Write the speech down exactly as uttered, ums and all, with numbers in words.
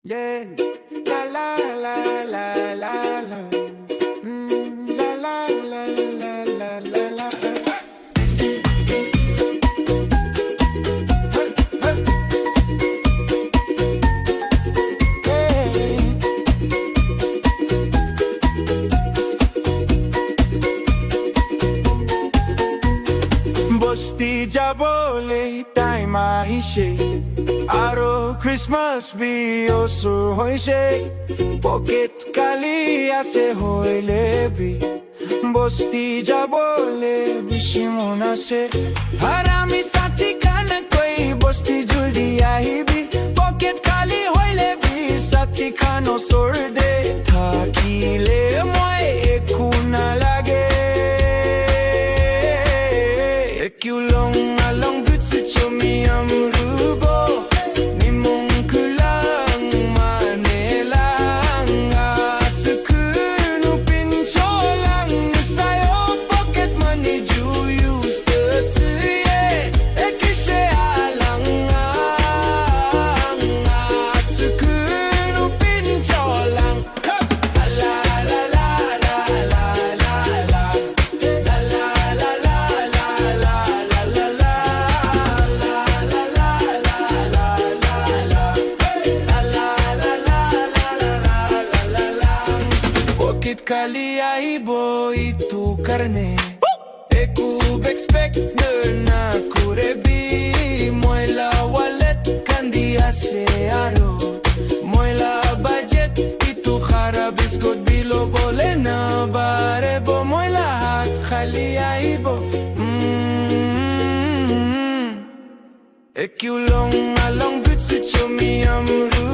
Yeah. La la la la la la. Mm, la la la la la la la. Hey, hey. Bosti jabole time ahishe, aro Christmas bi osor hoishe. Pocket khali ase hoile bi, bosti jabole bishi mon ase. Harami sati khan koi bosti juldi ahibi. Pocket khali hoile bi sati khan osor de thakile moi eku nalage. Eku long along butsu chomi amrubo. Nimong kulang manelang atsukunu pincholang sayo pocket money ju use to tsuye. Ekishe alang atsukunu pincholang. Pocket khali aibo itu karne. Eku expect na kurebi, moi la wallet khali ase aro moi la budget itu kharab, biscuit bi lobole na barebo, moi la hat khali aibo. Mm. Eku long along butsu chomi amru